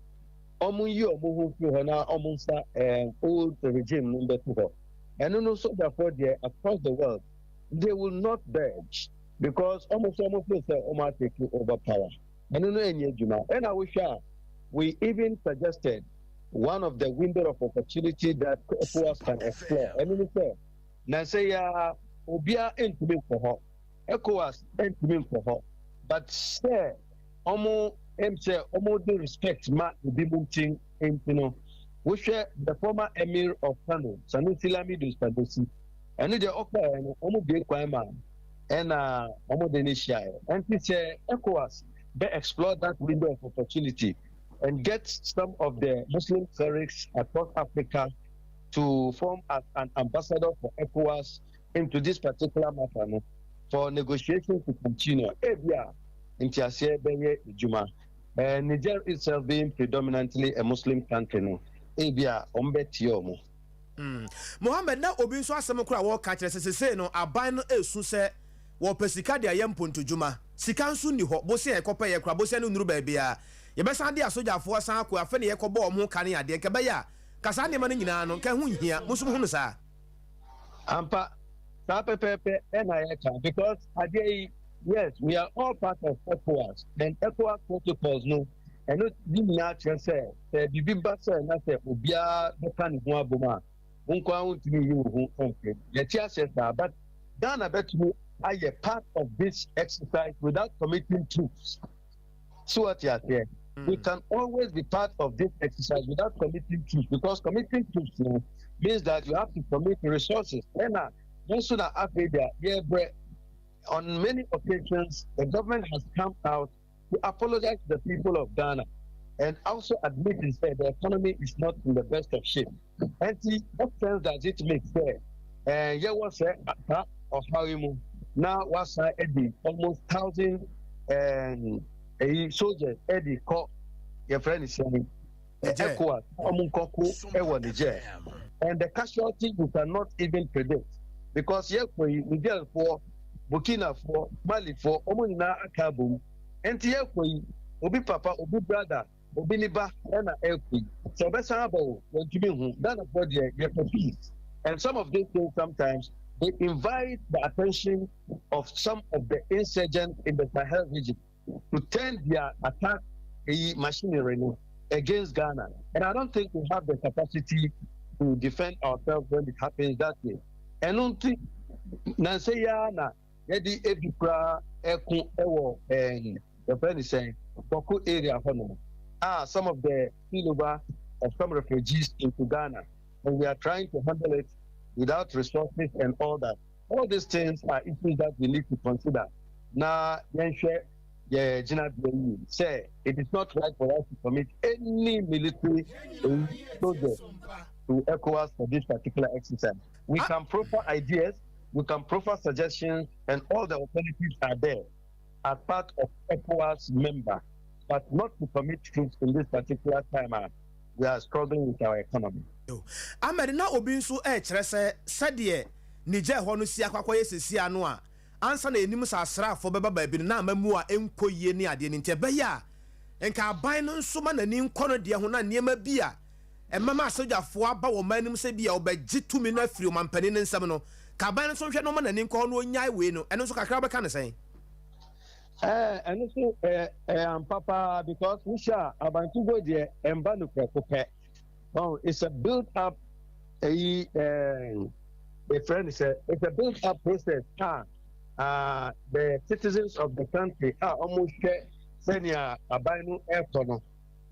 S6: ɔmo yi ɔmo ho firi hɔ na ɔmo nsa old regime no bɛto hɔ. Ɛno no, sogyafoɔ deɛ, across the world they will not budge because ɔmo nso ɔmo feel sɛ ɔmo atake over power. Ɛno no ɛnyɛ adwuma. Ɛna wohwɛ a, we even suggested one of the window of opportunity that ECOWAS can explore. Ɛno no sɛ na sɛ ya obiara ntumi nkɔ hɔ, ECOWAS ntumi nkɔ hɔ, but sɛ ɔmo sɛ ɔmo de respect ma ebi mu nti nti no, wohwɛ the former Emir of Kano, Sanusi Lamido Sanusi, ɛno deɛ ɔkɔɛ no, ɔmo bie kwan ma ɛna ɔmo de ne hyiaeɛ. Ɛnti sɛ ECOWAS bɛ explore that window of opportunity and get some of the Muslim clerics across Africa to form as an ambassador for ECOWAS into this particular matter no. for negotiations to continue. Ebia nteaseɛ bɛyɛ adwuma. Niger itself being predominantly a Muslim country no, ebia wɔn bɛtie wɔn.
S1: Mohammed, na obi nso asɛm koraa a wɔreka kyerɛ sɛ sesei no aban no resu sɛ wɔpɛ sika de ayɛ mpontodwuma. Sika nso nni hɔ. Bosea a yɛkɔpɛeɛ koraa, bosea no nnuru baabiara. Yɛbɛsan de asogyafoɔ asan akɔ, afei na yɛkɔbɔ wɔn ho ka ne adeɛ. Nka ɛbɛyɛ a, nka saa nneɛma no nyinaa no, nka ɛho nhia. Mo nso mohu no saa?
S6: Ampa, saa pɛpɛɛpɛ na yɛka because adeɛ yi, yes, we are all part of ECOWAS and ECOWAS protocols no, ɛno ne nyinaa kyerɛ sɛ sɛ biribi ba sɛ na sɛ obiara bɛka ne ho abom a, wo nko ara wontumi nyi wo ho mfiri mu. Yɛte aseɛ saa, but Ghana bɛtumi ayɛ part of this exercise without committing troops. So what you aseɛ? We can always be part of this exercise without committing troops because committing troops no means that you have to commit resources. Ɛna yɛn nso na afei deɛ yɛbrɛ. On many occasions, the government has come out to apologize to the people of Ghana and also admitting that the economy is not in the best of shape. Enti what sense does it make sɛ eh, yɛwɔ sɛ saa ɔhaw yi mu na wasan adi almost 1,000 eyi soldiers ɛde kɔ yɛfrɛ ne sɛn ECOWAS wɔn nkɔko ɛwɔ Niger, and the casualty you cannot even predict because yɛkɔ yi Niger foɔ, Burkina foɔ, Mali foɔ, wɔn nyinaa aka abom. Nti yɛkɔ yi obi papa, obi brother, obi ne ba ɛna ɛkɔ yi sɛ ɔbɛsan aba o, wɔntumi nhu. Ghanafoɔ deɛ yɛpɛ peace, and some of these things sometimes they invite the attention of some of the insurgents in the Sahel region to turn their attack eyi machinery no against Ghana, and I don't think we have the capacity to defend ourselves when it happens that way. Ɛno nti nansa yi ara na yɛde ebi koraa ɛko ɛwɔ ɛɛn yɛfrɛ ne sɛn Bawku area hɔ nom a some of the spillover of some refugees into Ghana, and we are trying to handle it without resources and all that. All these things are issues that we need to consider. Na yɛnhwɛ yɛ gyinabea yie sɛ it is not right for us to commit any military soldiers to ECOWAS for this particular exercise. We can proffer ideas, we can proffer suggestions, and all the alternatives are there as part of ECOWAS member, but not to commit troops in this particular time. We are struggling with our economy.
S1: Ahmed, na obi nso rekyerɛ sɛ sɛdeɛ Niger hɔ no si akɔ akɔyɛ seesei ano a, ansa na yɛnim sɛ asraafoɔ bɛba baabi no na amammuo a ɛnkɔ yie ne adeɛ no nti ɛbɛyɛ a nka aban no nso ma n'ani nkɔ no deɛ ho na nneɛma bi a ɛmama asogyafoɔ aba wɔ ɔman no mu sɛ bi a wɔbɛgye tumi no afiri ɔmampanin no nsam no, ka aban no nso nhwɛ na ɔma n'ani nkɔ hɔ na ɔnyae wei no. Ɛno nso kakra wobɛka no sɛn?
S6: Ɛno nso ɛyɛ ampa paa because wohyɛ a abantugo deɛ ɛmba no prɛko pɛ. Oh, it's a build up ɛyi yɛfrɛ no sɛ it's a build up process a the citizens of the country a wɔhwɛ sɛnea aban no ɛrekɔ no,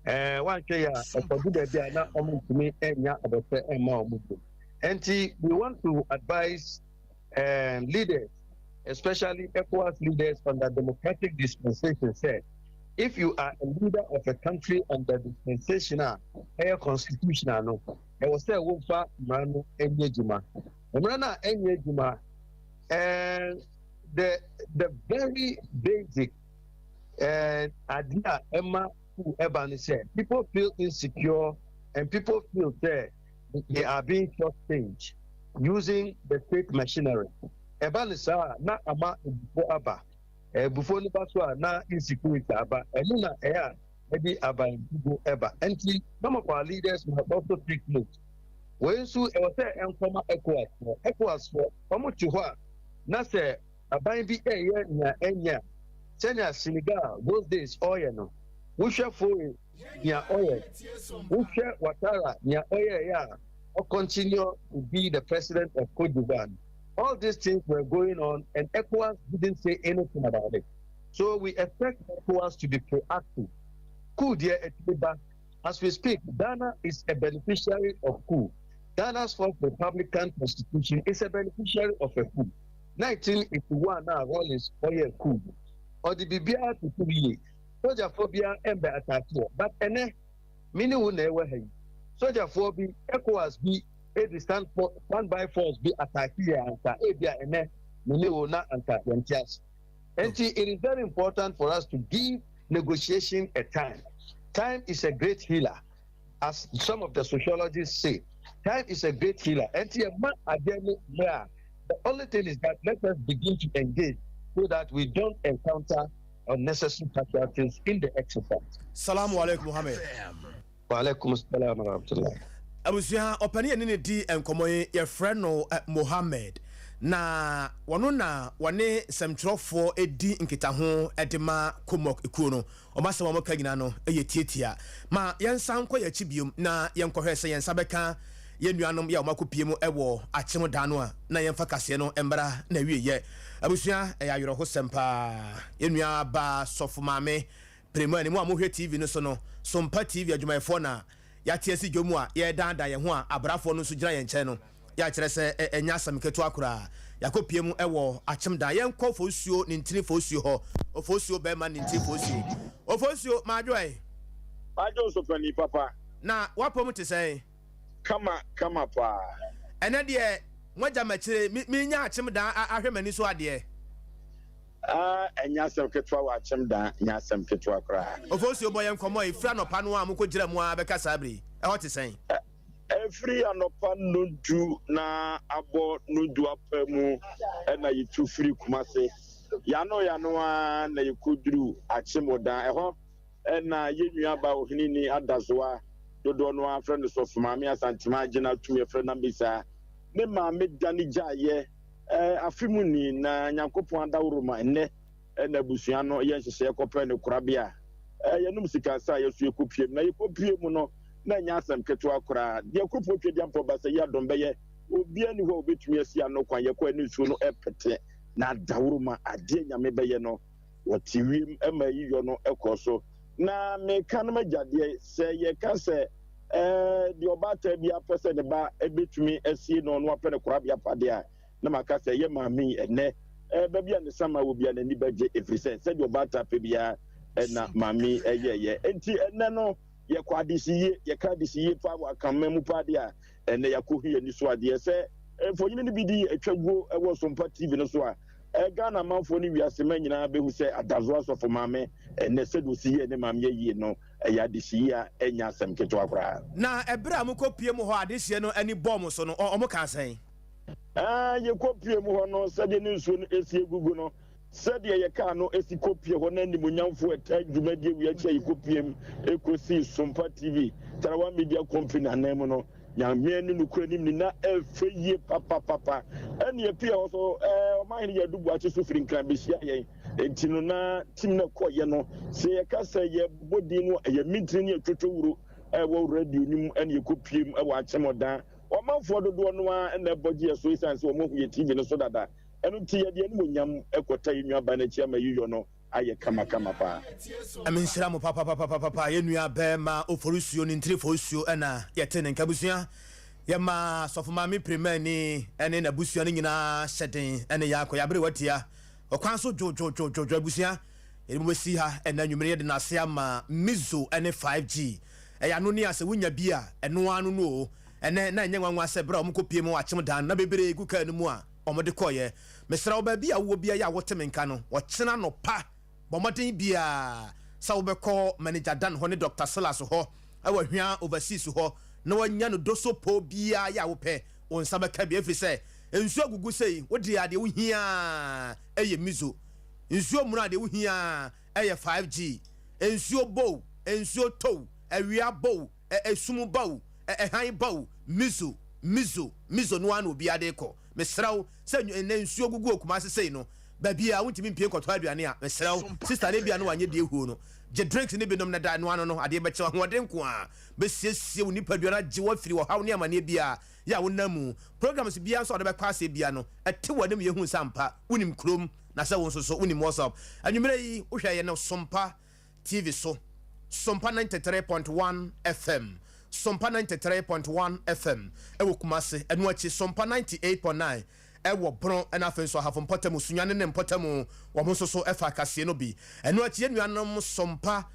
S6: wanhwɛ yɛ a ɛkɔdu baabi a na wɔntumi nya abɔfra mma wɔn bio. Nti we want to advise leaders, especially ECOWAS leaders under democratic dispensation, sɛ if you are a leader of a country under dispensation a ɛyɛ constitutional no, ɛwɔ sɛ wofa mmara no nyɛ adwuma. Mmara no a ɛnyɛ adwuma, the very basic adeɛ a ɛma coup ɛba no sɛ people feel insecure and people feel sɛ they are being shortchanged using the state machinery. Ɛba no saa na ama ebufuo aba. Ebufuo no ba so a na insecurity aba. Ɛno na ɛyɛ a ɛde abantugo ɛba. Nti some of our leaders must also take note. Wei nso ɛwɔ sɛ ɛnkɔma ECOWAS foɔ. ECOWAS foɔ wɔn te hɔ a na sɛ aban bi ɛyɛ nea ɛnyɛ a, sɛnea Senegal those days ɔyɛ no, wohwɛ Faure nea ɔyɛ, wohwɛ Ouattara nea ɔyɛ yɛ a ɔcontinue to be the president of Cote d'Ivoire. All these things were going on and ECOWAS didn't say anything about it. So we expect ECOWAS to be proactive. Coup deɛ ɛtumi ba. As we speak, Ghana is a beneficiary of coup. Ghana's fourth Republican constitution is a beneficiary of a coup. 1981 na Rawlings ɔyɛ coup. Ɔde biribiara tutu yie. Sogyafoɔ biara ɛmbɛ attack wɔ. But ɛnɛ, me ne wo na ɛwɔ ha yi. Sogyafoɔ bi, ECOWAS bi, edi stand for standby force bi attack yɛ ansa. Ebi a ɛnɛ, me ne wo na anka yɛnte ase. Enti it is very important for us to give negotiation a time. Time is a great healer as some of the sociologists say. Time is a great healer. Enti yɛma adeɛ no mmerɛ a, the only thing is that let us begin to engage so that we don't encounter unnecessary casualties in the exercise.
S1: Salamu alaikum Muhammad.
S6: Wa alaikum salam wa rahmatullah.
S1: Abusua, ɔpanin a yɛne no di nkɔmmɔ yi, yɛfrɛ no Mohammed, na ɔno na wɔne nsɛmtwerɛfoɔ di nkitaho de ma Komok kuo no. Wɔn asɛm a wɔka nyinaa no yɛ tiatia. Ma yɛnsan nkɔ yɛn akyi bio na yɛnkɔhwɛ sɛ yɛn nsa bɛka yɛn nuanom yɛ a wɔakɔpue mu wɔ Akyem da no a, na yɛmfa kaseɛ no mmra n'awieɛ. Abusua, ɛyɛ awerɛhosɛm paa. Yɛn nua baa Sɔfo Maame Premani, mo a mohwɛ TV no so no, Sompa TV adwumayɛfoɔ na yɛate asi dwom a yɛredaadaa yɛn ho a abrafoɔ no nso gyina yɛn nkyɛn no, yɛ akyerɛ sɛ ɛnyɛ asɛm ketewa koraa. Yɛakɔpue mu wɔ Akyem da. Yɛnkɔ Ofosuo ne Ntini Fosuo hɔ. Ofosuo bɛrima ne Ntini Fosuo. Ofosuo, madwo ɛ?
S2: Madwo nso panin papa.
S1: Na w'apɔm te sɛn?
S2: Kama kama paa.
S1: Ɛnɛ deɛ moagya m'akyire, me menya Akyem da ahwɛ m'ani so adeɛ.
S2: Ah ɛnyɛ asɛm ketewa wɔ akyem da nyɛ asɛm ketewa koraa.
S1: Ofosuo bɔ yɛn nkɔmmɔ ɛfiri anɔpa no a mokɔ gyina mu ara bɛka saa bere yi, ɛhɔ te sɛn?
S2: Ɛfiri anɔpa nnɔndu na abɔ nnɔndu apa mu na yɛtu firi Kumase. Yano yano ara na yɛkɔduru Akyem Dan. Ɛhɔ na yɛn nuabaa Oheneni Adazoa, dodoɔ no ara frɛ no Sɔfo Maame Asantema Agyena tumi frɛ no Ambisa, ne maame dane gyaeɛ. Afe mu ni, na Nyankopɔn adaworoma nnɛ na abusua no yɛ nhyehyɛɛ kɔpɛ no korabea. Yɛnom sika nsa a yɛso yɛkɔpue mu, na yɛkɔpue mu no, na ɛnyɛ asɛm ketewa koraa. Deɛ Kuropɔn Tweaduampɔn Basayi Adom bɛyɛ, obiara nni hɔ a obɛtumi asi ano kwan. Yɛkɔɛ no nsuo no pete, na adaworoma adeɛ Nyame bɛyɛ no, wɔte wiem ma ayiyɔ no kɔɔ so. Na meka no m'agya deɛ, sɛ yɛka sɛ deɛ ɔbaatan biara pɛ sɛ ne ba bɛtumi asie no na wapɛ no korabea pa deɛ a, na maka sɛ ɛyɛ maame yi ɛnnɛ. Baabi a ne sama wɔ biara n'ani bɛgye, ɛfiri sɛ sɛdeɛ ɔbaatan pɛ biara na maame yi yɛeɛ. Enti ɛnnɛ no, yɛkɔ adehyeyie, yɛka adehyeyie paa wɔ Akanman mu paa deɛ a, ɛnnɛ yɛakɔhu yɛn ani so adeɛ. Sɛ mfonini no bi di atwa guo wɔ Sompa TV no so a, Ghana amanfoɔ ne wiase man nyinaa bɛhu sɛ Adazoa Asɔfo Maame ɛnnɛ sɛdeɛ ɔsi yɛɛ ne maame ayie no, ɛyɛ adehyeyie a ɛnyɛ asɛm ketewa koraa.
S1: Na ɛberɛ a mokɔpue mu hɔ a adehyeɛ no ani bɔɔ mo so no, wɔkaa sɛn?
S2: Yɛkɔpue mu hɔ no, sɛdeɛ ne nsuo no si agugu no, sɛdeɛ yɛ kaa no si kɔpue hɔ na animuonyamfoɔ ɛtaa dwumadie wei akyi a yɛkɔpue mu kɔsii Sompa TV, Tarawa Media Company anan mu no, Nyame ne nokorɛ nim ni na ɛfɛ yie papapapa. Ɛne yɛpue hɔ so, Ɔmanhene Yadu Boakye so firi Nkran bɛhyia yɛn. Enti no na team no ɛkɔeɛ no, sɛ yɛka sɛ yɛbɔ din no a, ɛyɛ mintini ne atwotwowuro ɛwɔ radio no mu ɛne yɛkɔpue mu ɛwɔ Akyem-Odan. Ɔmanfoɔ dodoɔ no ara na ɛbɔ gye yɛn so esiane sɛ wɔahu yɛn TV no so dada. Ɛno nti yɛde animuonyam kɔta yɛn nuabaa no akyi ama ayiyɔ no ayɛ kamakama paa.
S1: Nyame nhyira mo papapapapapa yɛn nua bɛɛma Oforisuo ne ntiri Fosuo ɛna yɛte ne nka abusua yɛma Sɔfo Maame Pirimani ɛne n'abusua no nyinaa hyɛ den ɛne yɛn akɔ yɛabere watia ɔkwan so dwodwodwodwo abusua yɛde mo bɛsi ha ɛna anwummere yɛde n'ase ama Mizo ɛne 5G Ɛyɛ anonne a sɛ wunya bi a, ɛno ara no no oo. Ɛnnɛ, na ɛnyɛ nwanwa sɛ bere a wɔkɔpuee mu wɔ Akyem Dan no, na bebree gu kaa no mu a wɔde kɔeɛ. Mesrɛ wo, baabi a wowɔ biara a wote me nka no, ɔkyena anɔpa, bɔ mmɔden biara sɛ wobɛkɔ Manager Dan hɔ ne Dɔkta Silas hɔ wɔ Ahwea Overseas hɔ na woanya no doso-po biara a wopɛ, wo nsa bɛka bi, ɛfiri sɛ nsuo agugu sei, wo deɛ a deɛ wohia ara yɛ miso. Nsuo mmoro a deɛ wohia ara ɛyɛ 5G. Nsuo bɔ o, nsuo tɔ o, awia bɔ o, esum ba o, hann ba o, mizo, mizo, mizo no ara na obiara de rekɔ. Mesrɛ wo, sɛ nnɛ nsuo gugu wɔ Kumasi sei no, baabi a wontumi mpue nkɔtɔ aduane a, mesrɛ wo, sista no ebia na wanyɛ deɛ ɛhuo no, gye drinks no bi nom na da ɛno ano no, adeɛ bɛkye wo. Ahoɔden nko ara bɛsiesie wo nipadua no agye wo afiri ɔhaw ne amaneɛ biara yɛ a wonam mu. Programs biara nso a wode bɛkɔ aseɛ biara no, ɛte w'anim yɛhu sɛ ampa wonim kurom. Na sɛ wo nso so wonim WhatsApp. Anwummerɛ yi wohwɛ yɛn Sompa TV so, Sompa 93.1 FM, Sompa 93.1 FM ɛwɔ Kumasi, ɛno akyi Sompa 98.9 ɛwɔ Bono ɛna afei nso Ahafo mpɔtamu, Sunyani ne mpɔtamu wɔn nso so ɛfa kaseɛ no bi. Ɛno akyi yɛn nuanom Sompa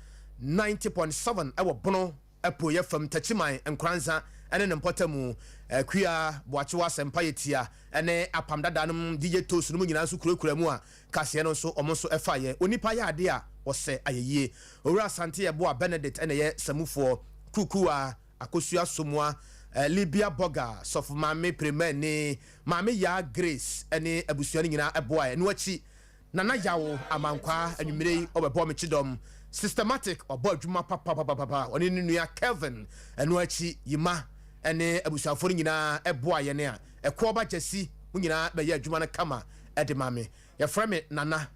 S1: 90.7 ɛwɔ Bono Apueeɛ fam, Takyiman, Nkoranza ne ne mpɔtamu, Akua Boakyewa Asɛmpa Yɛtia ne Apam Dada nom, DJ Toast nom nyinaa nso kurakura mu a kaseɛ no nso wɔn nso faeɛ. Onipa yɛ adeɛ a ɔsɛ ayɛyie. Owura Asante Yeboah Benedict na ɛyɛ samufoɔ, Kukuwa Akosua Somoa, Libya Boga, Sɔfo Maame Premani, Maame Yaa Grace ne abusua no nyinaa boaeɛ. Ɛno akyi Nana Yaw Amankwaa anwummere yi ɔbɛbɔ me kyidɔm. Systematic wabɔ adwuma papapapapa ɔne ne nua Kelvin. Ɛno akyi Yima ne abusuafoɔ no nyinaa boa yɛn a Ɛkoɔba Gyasi mo nyinaa bɛyɛ adwuma no kama de ma me. Yɛfrɛ me Nana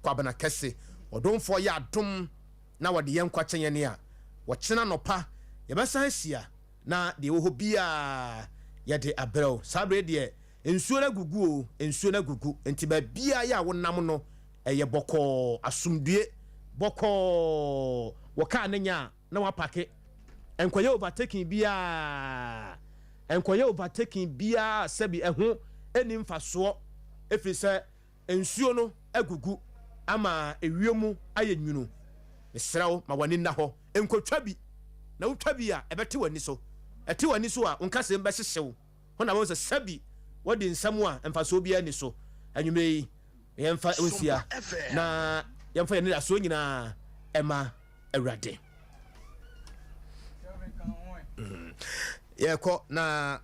S1: Kwabena Kɛse. Ɔdomfoɔ yɛ adom na wɔde yɛn nkwa kyɛ yɛn a, wɔkyena anɔpa yɛbɛsan ahyia na deɛ ɛwɔ hɔ biara yɛde abrɛ wo. Saa berɛ yi deɛ Nsuo no agugu o, nsuo no agugu, nti baabiara yɛ a wonam no, ɛyɛ bɔkɔɔ, asomdue, bɔkɔɔ, wɔ kaa no nya a na wapake, nkɔyɛ overtaking biara, nkɔyɛ overtaking biara sɛbi ɛho ɛni mfasoɔ, ɛfiri sɛ nsuo no agugu ama ewiem ayɛ nwunu. Mesrɛ wo ma w'ani nna hɔ, nkɔtwa bi, na wotwa bi a ɛbɛte w'ani so, ɛte w'ani so a wo nkasɛm bɛhyehye wo. Hɔ na wɔahu sɛ sɛbi wɔadi nsɛm a mfasoɔ biara nni so. Anwummerɛ yi, yɛmfa nsia na yɛmfa yɛn anidasoɔ nyinaa ɛma Awurade. Yɛkɔ na.